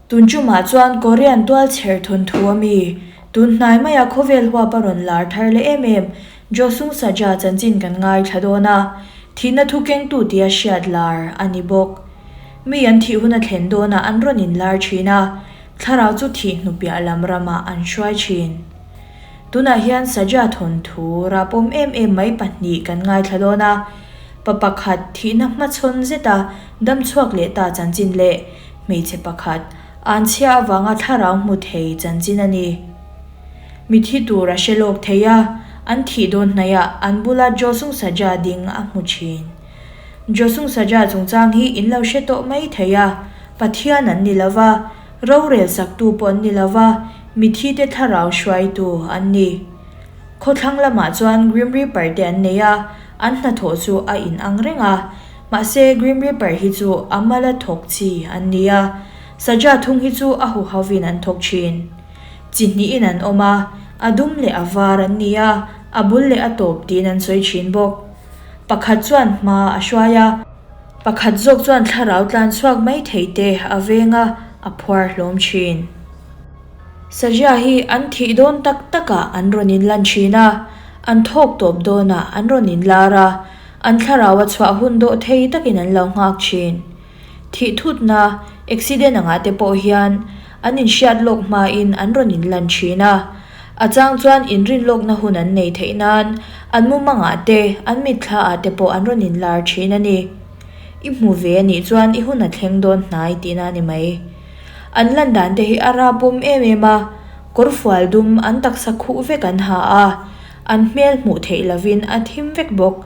Tun ṭumah chuan Korean tualchher thawnthu a mi, tun hnai maia khawvel huap a rawn lar thar leh em em Josung Saja chanchin kan ngaithla dawn a, thihna thu kengtu tia hriat lar a ni bawk. Mi an thih hun a thlen dawnah an rawn inlar thin a, thlarau chu thih hnupiah lam ramah an hruai thin. Tunah hian Saja thawnthu rapawm em em mai pahnih kan ngaithla dawn a, pa pakhat thihna hmachhawn zeta dam chhuak leh ta chanchin leh hmeichhe pakhat anchhia avanga thlarau hmu thei chanchin a ni. Mithi tur a hre lawk thei a, an thih dawn hnaihah an bula Josung Saja ding a hmu thin. Josung Saja chungchang hi in lo hre tawh mai thei a, Pathian an ni lo va, rorel saktu pawh an ni lo va, mithite thlarau hruaitu an ni. Khawthlang lamah chuan Grim Reaper te an nei a, an hnathawh chu a inang reng a, mahse Grim Reaper hi chu a mala thawk chi an ni a, Saja thung hi chu a huhovin an thawk thin. Chi hnihin an awm a, a dum leh a var an ni a, a bul leh a tawp tiin an sawi thin bawk. Pakhat chuan hma a hruai a. Pakhat zawk chuan thlarau tlan chhuak mai thei te a veng a, a phuar hlawm thin. Sajia hi an thih dawn tak takah an rawn inlan thin a, an thawk tawp dawnah an rawn inlar a, an thlarau a chhuah hun dawh thei takin an lo nghak thin. Thih thutna, accident angah te pawh hian an inhriat lawk hmain an rawn inlan thin a. A chang chuan inrin lawkna hun an nei theih nan an mumangah te, an mitthla ah te pawh an rawn inlar thin a ni. I hmu ve a nih chuan i hun a thleng dawn hnai tihna a ni mai. An lan dan te hi a rapawm em em a, kawrfual dum an taksa khuh vek an ha a, an hmel hmuh theih lovin a thim vek bawk.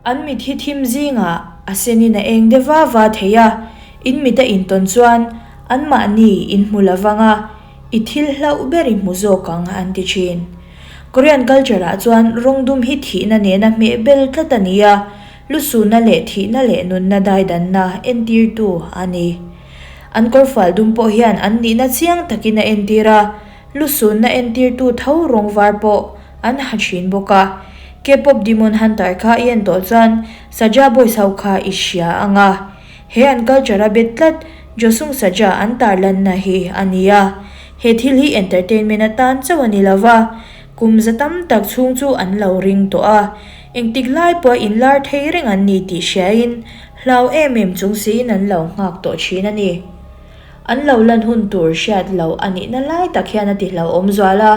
An mit hi thim zingah a senin a eng de va va thei a, in mit a intawn chuan anmahni in hmu lo vang a, I thil hlauh ber i hmu zawk ang an ti thin. Korean culture ah chuan rawng dum hi thihna nena hmeh bel tlat a ni a, lusuna leh thihna leh nunna daidanna entirtu a ni. An kawrfual dum pawh hian an nihna chiang takin a entir a, lusunna entirtu tho rawng var pawh an ha thin bawk a. K-pop Demon Hunter kha i en tawh chuan Saja Boys ho kha i hria ang a. He an culture a bet tlat Josung Saja an tarlanna hi a ni a, he thil hi entertainment atan chauh a ni lo va, kum za tam tak chhung chu an lo ring tawh a, engtik lai pawh inlar thei reng an ni tih hriain hlau em em chung siin an lo nghak tawh thin a ni. An lo lan hun tur hriat loh a nihna lai tak hian a ti hlauhawm zual a,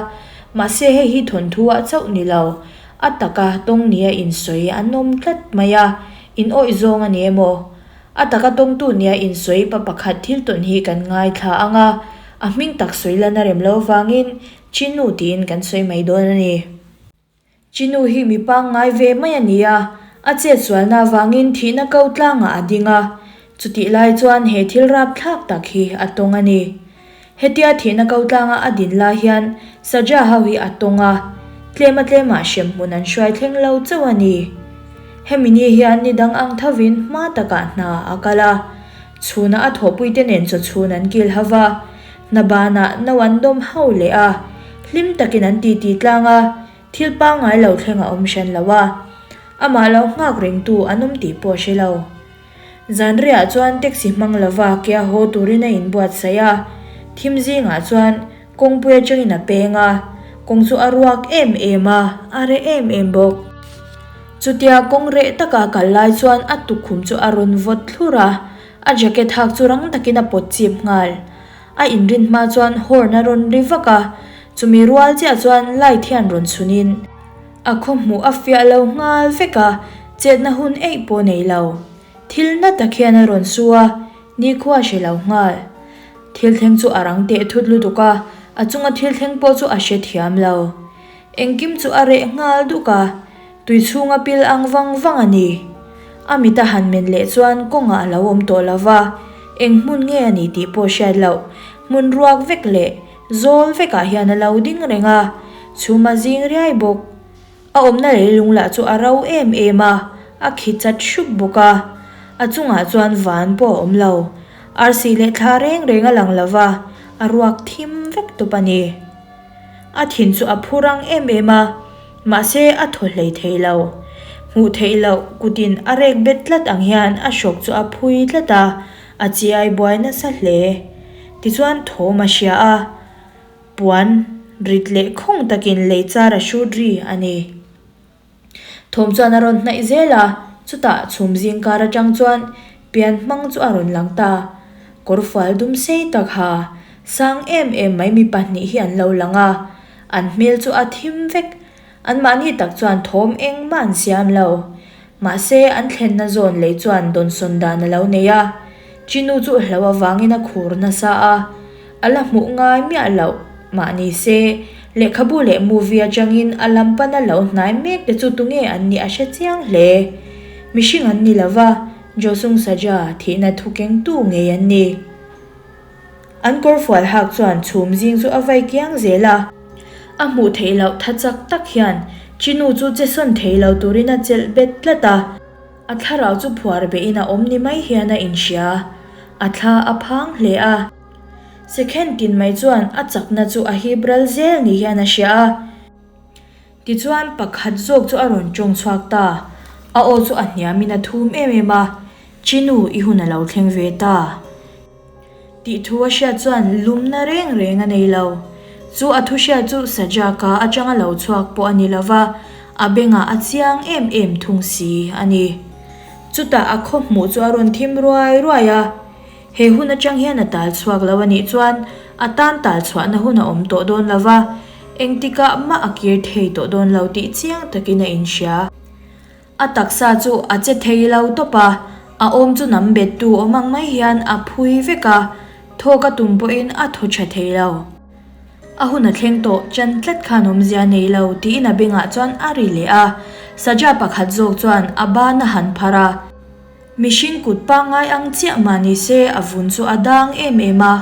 mahse hei hi thawnthu ah chauh ni lo, a taka tawng nia insawi an awm tlat mai a, In awih zawng a ni emaw? A taka tawngtu nia insawi pa pakhat thil tawn hi kan ngaithla ang a, a hming tak sawi lan a rem lo vangin Chinu tiin kan sawi mai dawn a ni. Chinu hi mi pangngai ve mai a ni a, a chetsualna avangin thihna ko tlangah a ding a, chutih lai chuan he thil rapthlak tak hi a tawng a ni. Hetia thihna ko tlanga a din lai hian Saja ho hi a tawng a, tlema tlemah hremhmun an hruai thleng lo chauh a ni. Hemi ni hian ni dang ang thovin hma takah hna a kal a, chhunah a thawhpuite nen chaw chhun an kil ho va, hna banah no an dawm ho leh a, hlim takin an titi tlang a, thil pangngai lo thleng a awm hran lo a, amah lo nghak rengtu an awm tih pawh a hre lo. Zanriah chuan taxi hmang lova ke a haw turin a inbuatsaih a, thim zingah chuan kawngpui atangin a peng a, kawng chu a ruak em em a, a reh em em bawk. Chutia kawng reh taka kal lai chuan a tukkhum chu a rawn vawt thlur a, a jacket hak chu rang takin a pawt chip nghal. A inrin hma chuan horn a rawn ri vak a, chumi rual chiah chuan light hian rawn chhunin A khaw hmuh a fiah lo nghal vek a, chetna hun eih pawh nei lo. Thil na tak hian a rawn su a, nikhua hre lo nghal. Thil thleng chu a rang teh thut lutuk a, a chunga thil thleng pawh chu a hre thiam lo. Engkim chu a reh nghal duk a, tui chhunga pil ang vang vang a ni. A mit a han men leh chuan kawngah a lo awm tawh lo va, eng hmun nge a ni tih pawh hriat loh, hmun ruak vek leh Zawl vekah hian a lo ding reng a, chhum a zing riai bawk. A awmna leilung lah chu a ro em em a, a khi chat hrup bawk a. A chungah chuan van pawh a awm lo. Arsi leh thla reng reng a lang lo va, a ruak thim vek tawp a ni. A thin chu a phu rang em em a, mahse a thaw hlei thei lo. Hmuh theih loh kutin a rek bet tlat ang hian a hrawk chu a phui tlat a, a chiai buai nasa hle. Tichuan thawm a hria a, puan rit leh khawng takin lei char a hrut ri a ni. Thawm chuan a rawn hnaih zel a, chutah chhum zing kar atang chuan pian hmang chu a rawn lang ta. Kawrfual dum sei tak ha, sang em em mai mi pahnih hi an lo lang a, an hmel chu a thim vek. Anmahni tak chuan thawm engmah an siam lo. Mahse, an thlenna zawn lei chuan dawnsawn dan a lo nei a, Chinu chu hlo avangin a khur nasa a, a la hmuh ngai miah loh. Mah ni se, lehkhabu leh movie atangin a lam pana lo hnai mek te chu tunge an nih a hre chiang hle. Mihring an ni lova, Josung Saja thihna thu kengtu ngei an ni. An kawrfual hak chuan chhum zing chu a vai kiang zel a. A hmuh theih loh tha chak tak hian Chinu chu che sawn thei lo turin a chelh bet tlat a. A thlarau chu phuar behin a awm ni mai hian a inhria. A thla a phang hle a. Sekhen tin mai chuan a chakna chu a hip ral zel ni hian a hria a. Tichuan pakhat zawk chu a rawn tawng chhuak ta. A aw chu a hniamin a thum em em a, Chinu, i hun a lo thleng ve ta. Tih thu a hriat chuan lumna reng reng a nei lo. Chu a thu hriat chu Sajaka atanga lo chhuak pawh a ni lo va, a bengah a chiang em em thung si a ni. Chutah a khaw hmuh chu a rawn thim ruai ruai a. He hun atang hian a tal chhuak lo a nih chuan a tan tal chhuahna hun a awm tawh dawn lo va, engtikah mah a kir thei tawh dawn lo tih chiang takin a inhria. A taksa chu a che thei lo tawp a, a awm chu nam bettu awm ang mai hian a phui vek a, thawk a tum pawhin a thaw tha thei lo. A hun a thleng tawh, chan tlat khan awmzia nei lo tiin a bengah chuan a ri leh a, Saja pakhat zawk chuan a ban a han phar a. Mihring kut pangngai ang chiah mah ni se a vun chu a dang em em a,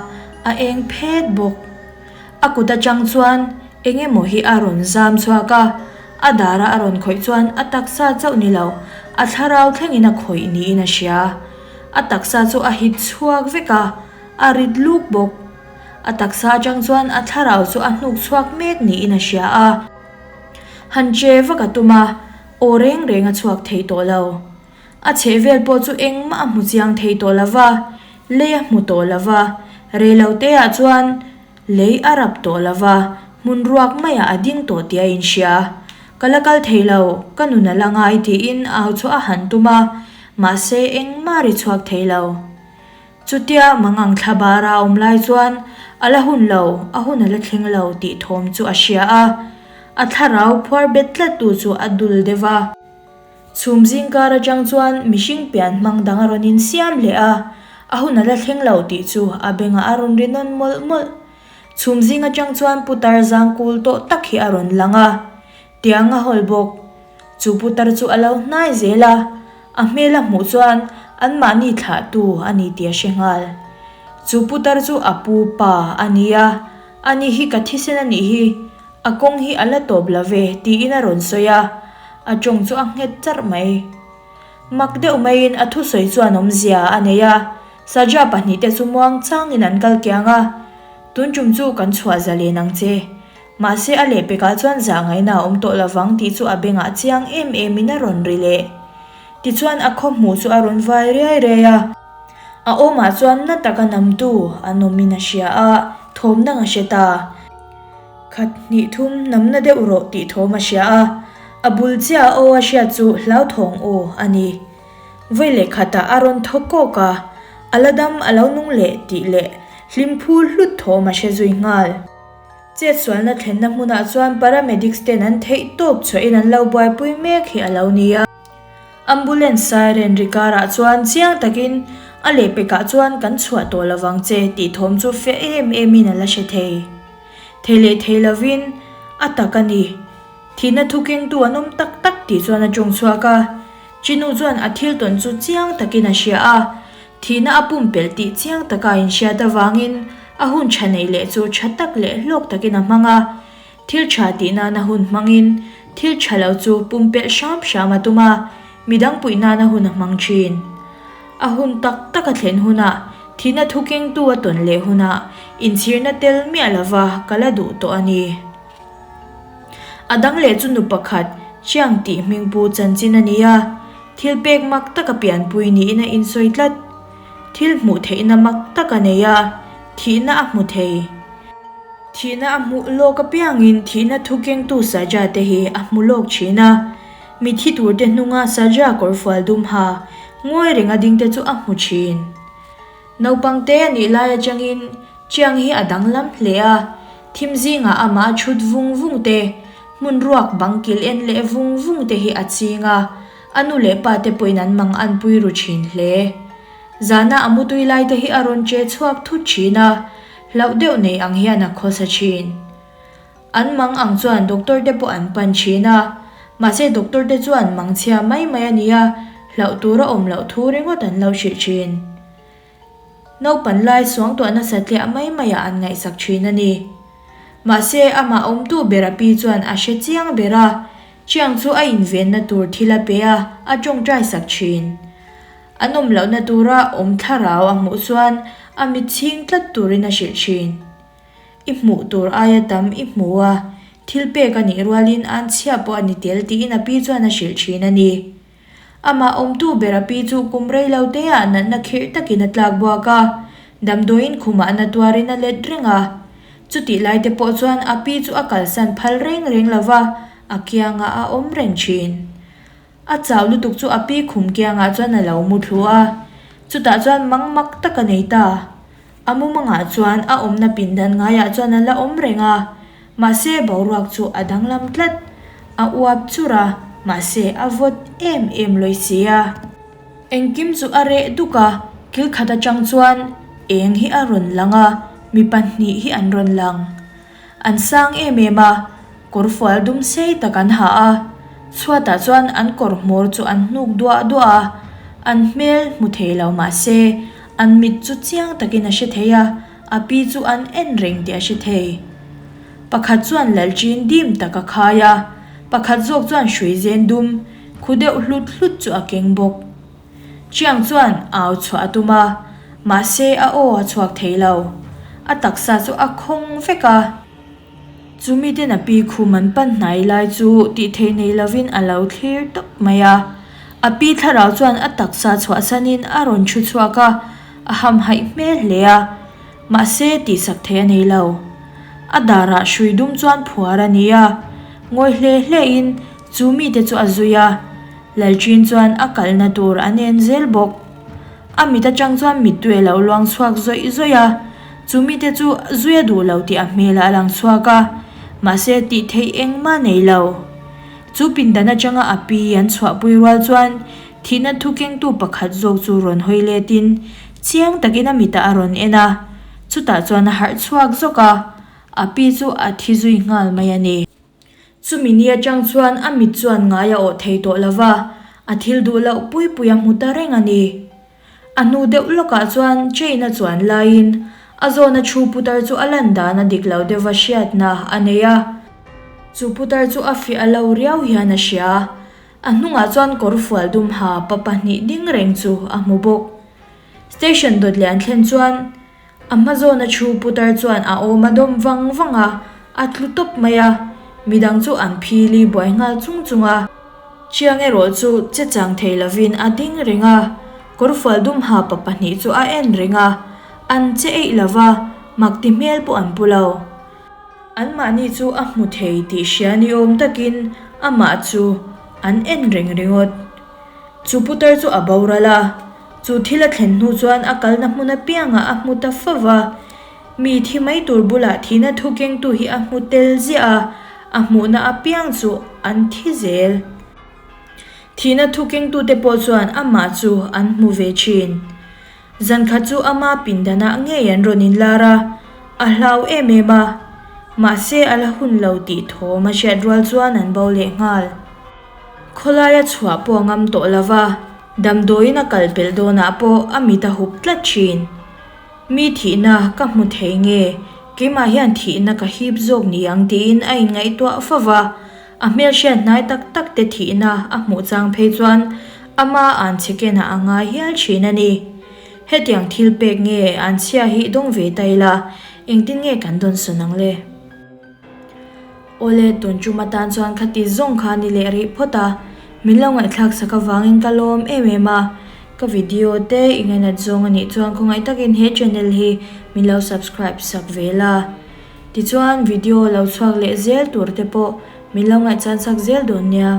a eng phet bawk. A kut atang chuan eng emaw hi a rawn zam chhuak a, a dara a rawn khawih chuan a taksa chauh ni lo, a thlarau thlengin a khawih niin a hria. A taksa chu a hit chhuak vek a, a rit luk bawk. A taksa atang chuan a thlarau chu a hnuk chhuak mek niin a hria a. Han che vak a tum a, aw reng reng a chhuak thei tawh lo. A chhehvel pawh chu engmah a hmu chiang thei tawh lo va, lei a hmu tawh lo va, reiloteah chuan lei a rap tawh lo va, hmun ruak maiah a ding tawh tih a inhria. Ka la kal thei lo, ka nun a la ngai tiin au chu a han tum a, mahse engmah a ri chhuak thei lo. Chutia mangang thla bara a awm lai chuan a la hun lo, a hun a la thleng lo tih thawm chu a hria a, a thlarau phuar bet tlattu chu a dul deuh va. Chhum zingkar atang chuan mihring pian hmang dang a rawn insiam leh a, a hun a la thleng lo tih chu a bengah a rawn ri nawn mawlh mawlh. Chhum zing atang chuan putar zang kul tawh tak hi a rawn lang a, tiang a hawl bawk. Chu putar chu a lo hnai zel a, a hmel a hmuh chuan anmahni thlahtu a ni tih a hre nghal. Chu putar chu a pu pa a ni a, ani hi ka thisen a nih hi. A kawng hi a la tawp lo ve, tiin a rawn sawi a, a tawng chu a nghet charh mai. Mak deuh maiin a thusawi chuan awmzia a nei a, Saja pahnihte chu muang changin an kal kiang a, Tun tum chu kan chhuah zalen ang che. Mahse a lehpekah chuan zah ngaihna a awm tawh lovang tih chu a bengah chiang em emin a rawn ri leh. Tichuan a khaw hmuh chu a rawn vai riai riai a. A awmah chuan na taka namtu an awmin a hria a, thawm dang a hre ta. Khat hnih thum namna deuh rawh tih thawm a hria a, a bul chiah a aw a hriat chu hlauthawng aw a ni. Vawi leh khatah a rawn thaw kawk a, a la dam a lo nung leh tih leh hlim phul hlut thawm a hre zui nghal. Chetsualna thlenna hmunah chuan paramedics ten an theih tawp chhuahin an lo buaipui mek hi a lo ni a. Ambulance siren ri karah chuan chiang takin a lehpekah chuan kan chhuah tawh lovang che tih thawm chu fiah em emin a la hre thei. Thei leh thei lovin a tak a ni. Thihna thu kengtu an awm tak tak tih chuan a tawng chhuak a. Chinu chuan a thil tawn chu chiang takin a hria a. Thihna a pumpelh tih chiang taka a inhriat avangin a hun tha neih leh chu tha tak leh hlawk takin a hmang a. Thil tha tih nana hun hmangin thil tha lo chu pumpelh hram hram a tum a, midang puih nana hun a hmang thin. A hun tak tak a thlen hunah, thihna thu kengtu a tawn leh hunah inchhirna tel miah lova ka la duh tawh a ni. A dang leh chu nu pakhat, Chiang tih hmingpu chanchin a ni a, thil pek mak taka pianpui niin a insawi tlat. Thil hmuh theihna mak tak a nei a. Thihna a hmu thei. Thihna a hmuh lawk apiangin thihna thu kengtu Saja te hi a hmu lawk thin a. Mithi turte hnunga Saja kawrfual dum ha ngawi renga dingte chu a hmu thin. Naupang te a nih lai atangin Chiang hi a danglam hle a, thim zingah amah a chhut vung vung te, hmun ruak bang kil en leh vung vung te hi a ching a, a nu leh pa te pawhin an mang an pui ru thin hle. Zana a mutui lai te hi a rawn che chhuak thut thin a, hlauh deuh nei ang hian a khawsa thin. An mang ang chuan doctor te pawh an pan thin a, mahse doctor te chuan mang chhia mai mai a nia, hlauh tur a awm loh thu ringawt an lo hrilh thin. Naupan lai suangtuah nasa tliah mai maiah an ngaihsak thin a ni. Mahse, amah awmtu ber a pi chuan a hre chiang ber a, Chiang chu a invenna tur thil a pe a, a tawngtai sak thin. An awm lohna tura awm thlarau a hmuh chuan a mit chhing tlat turin a hrilh thin. I hmuh tur aia tam i hmu a, thil pek a nih rualin an chhia pawh a ni tel tiin a pi chuan a hrilh thin a ni. Amah awmtu ber a pi chu kum rei lo te ah natna khirh takin a tlak buak a, damdawiin khumah na tuarin a let reng a. Chutih lai te pawh chuan a pi chu a kalsan phal reng reng lo va, a kiangah a awm reng thin. A chau lutuk chu a pi khum kiangah chuan a lo mu thlu a, chutah chuan mang mak tak a nei ta. A mumangah chuan a awmna pindan ngaiah chuan a la awm reng a, mahse boruak chu a danglam tlat. A uap chur a, mahse a vawt em em lawi si a. Engkim chu a reh duk a, kil khat atang chuan eng hi a rawn lang a, mi pahnih hi an rawn lang. An sang em em a, kawrfual dum sei tak an ha a, chhuatah chuan an kawr hmawr chu an hnuk duah duah a, an hmel hmu thei lo mah se an mit chu chiang takin a hre thei a, a pi chu an en reng tih a hre thei. Pakhat chuan lalṭin dim tak a khai a, pakhat zawk chuan hrui zen dum khu deuh hlut hlut chu a keng bawk. Chiang chuan au chhuah a tum a, mahse a aw a chhuak thei lo. A taksa chu a khawng vek a. Chu miten a pi khum an pan hnai lai chu tih theih nei lovin a lo thlir tawp mai a. A pi thlarau chuan a taksa chhuahsanin a rawn thu chhuak a, a hamhaih hmel hle a. Mahse tihsak theih a nei lo. A darah hrui dum chuan phuar a ni a, ngawi hle hlein chu mite chu a zui a. Lalṭin chuan a kalna tur a nen zel bawk. A mit aṭang chuan mittui a lo luang chhuak zawih zawih a, chu mite chu zui a duh lo tih a hmelah a lang chhuak a, mahse tih theih engmah nei lo. Chu pindan aṭanga a pi an chhuahpui rual chuan thihna thu kengtu pakhat zawk chu rawn hawi letin chiang takin a mitah a rawn en a, chutah chuan a harh chhuak zawk a, a pi chu a thi zui nghal mai a ni. Chumi ni atang chuan a mit chuan ngai a awh thei tawh lo va, a thil duh loh pui pui a hmu ta reng a ni. A hnu deuh lawkah chuan train a chuan laiin a zawna thu putar chu a lan dan a dik lo deuh va hriatna a nei a. Chu putar chu a fiah lo riau hian a hria. A hnungah chuan kawrfual dum ha pa pahnih ding reng chu a hmu bawk. Station dawt leh an thlen chuan A hma zawna thu putar chuan a awm a dawm vang vang a, a tlu tawp mai a, midang chu an phili buai nghal chung chung a. Chiang erawh chu che chang thei lovin a ding reng a, kawrfual dum ha pa pahnih chu a en reng a, an che eih lo va, mak ti hmel pawh an pu lo. Anmahni chu a hmu thei tih hria ni awm takin amah chu an en reng ringawt. Chu putar chu a boral a, chu thil a thlen hnu chuan a kalna hmun apiangah a hmu ta fo va. Mi thi mai tur bulah thihna thu kengtu hi a hmu tel ziah a, a hmuhna apiang chu an thi zel. Thihna thu kengtute pawh chuan amah chu an hmu ve thin. Zankhat chu ama pindanah ngei an rawn inlar a, a hlau em em a. Mahse a la hun lo tih thawm a hriat rual chuan an bo leh nghal. Khawlaia chhuah pawh a ngam tawh lo va, damdawiin a kal pelh dawnah pawh a mit a hup tlat thin. Mi thihna ka hmu thei nge, keimah hian thihna ka hip zawk ni ang tiin a inngaihtuah fo va, a hmelhriat hnai tak tak te thihna a hmuh chang phei chuan ama an chhe kenah a ngai hial thin a ni. Hetiang thil pek nge an chhia hi dawng ve ta ila, engtin nge kan dawnsawn ang le? Awle, tun tum atan chuan khati zawng kha ni leh rih phawt a, min lo ngaihthlak sak avangin ka lawm em em a. Ka video te i ngainat zawng a nih chuan khawngaih takin he channel hi min lo subscribe sak ve la. Tichuan video lo chhuak leh zel tur te pawh min lo ngaihchan sak zel dawn nia.